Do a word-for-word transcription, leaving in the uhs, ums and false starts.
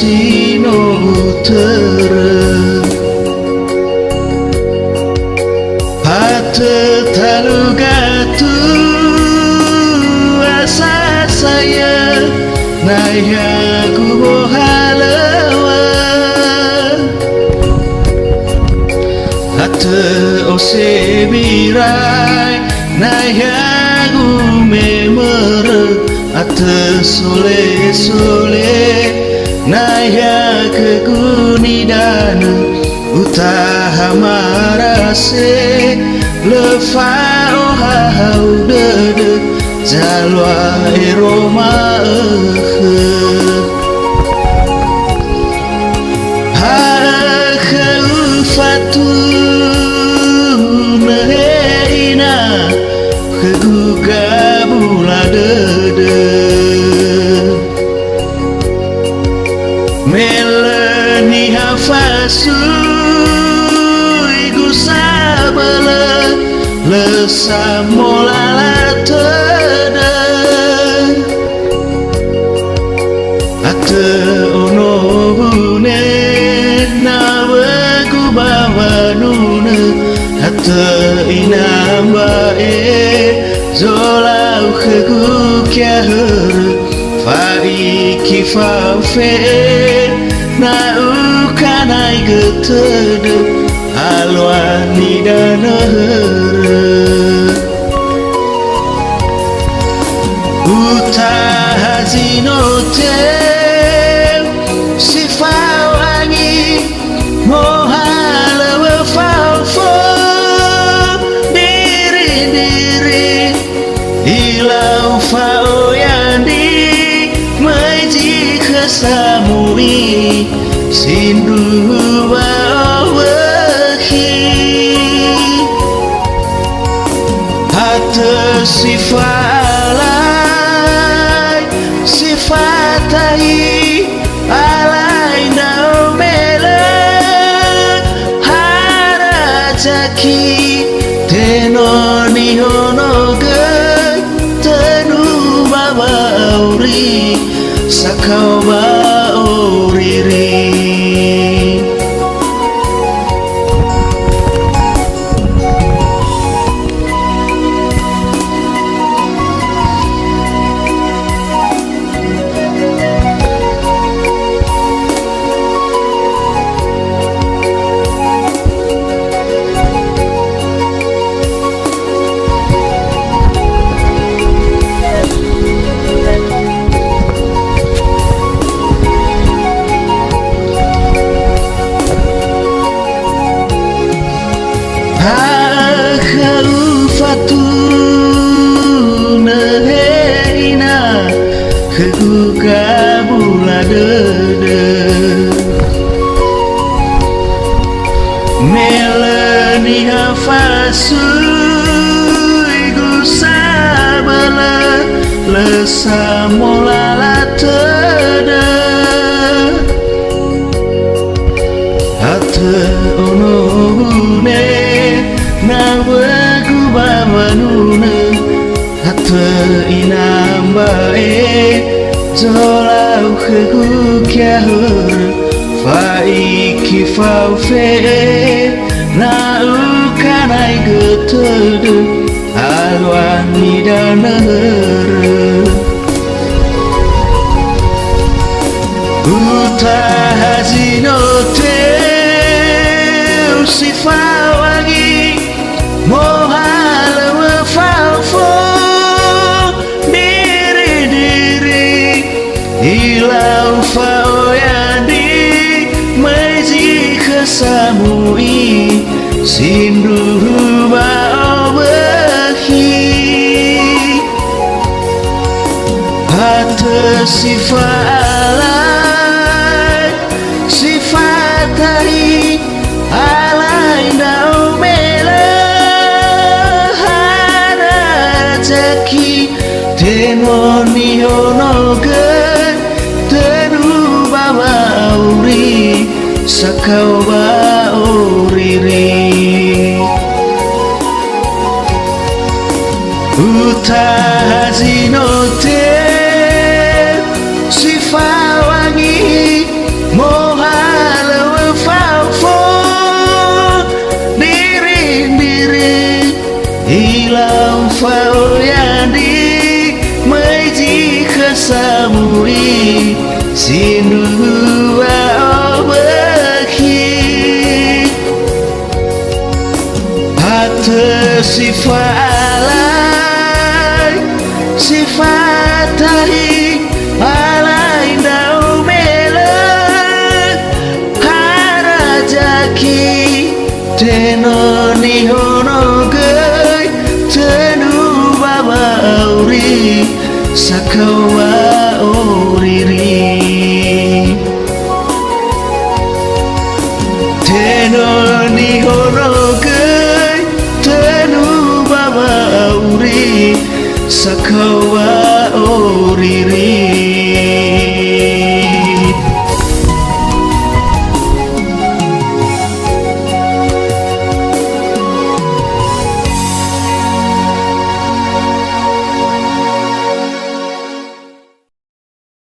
si no utörö. Hatö talu gatua sasaya, na yagu bohalöŵa. Hatö ose birai, na yagu memörö. Hatö sole-sole, na yagu nidanö. Utaha marase, lö fa'ohahau dödö, zalua ero ma'ökhö. Ha'ökhö ufatunö, he ina, khögu gabula dödö. Me lö niha fasui gu sabölö, lö samolala tödö. Hatö ono wune nawögu ba wanunö, hatö ina mba'e zolau khögu kiahörö. Fa'iki fa'ofe'e, na ukanaigö tödö, alua nidanö hörö. Utaha zi no teu, si fao angi, mohalöŵö faofo, diri-diri, ilau fa'oya ndi, möi zi khö Samu'i, sindruhu wa'owökhi. Hatö si fa'alai, si fatahi, alai ndra'o me lö harazaki, tenö nihonogö, tönu ba wa'auri, sakao ba oriri. Ha'ökhö ufatunö, he ina, khögu gabula dödö. Me lö niha fasui gu sabölö, lö samolala tödö. Hatö ono wune nawögu ba wanunö, hatö ina mba'e zolau khögu kiahörö, fa'iki fa'ofe'e, na ukanaigö tödö, alua nidanö hörö. Utaha zi no teu si fao angi, mohalöŵö faofo, diri-diri, ilau fa'oya ndi, möi zi khö Samu'i, sindruhu wa'owökhi. Hatö si fa'alai, si fatahi, alai ndra'o me lö harazaki, tenö nihonogö, tönu ba wa'auri, sakao ba oriri. Utaha zi no teu si fao angi, Sindruhu wa'obökhi, hatö si fa'alai, si fatahi, alai ndra'o me lö harazaki, tenö nihonogöi, tönu ba wa'auri, sakao wa'oriri. Tenö nihonogöi, tönu ba wa'auri, sakao wa'oriri.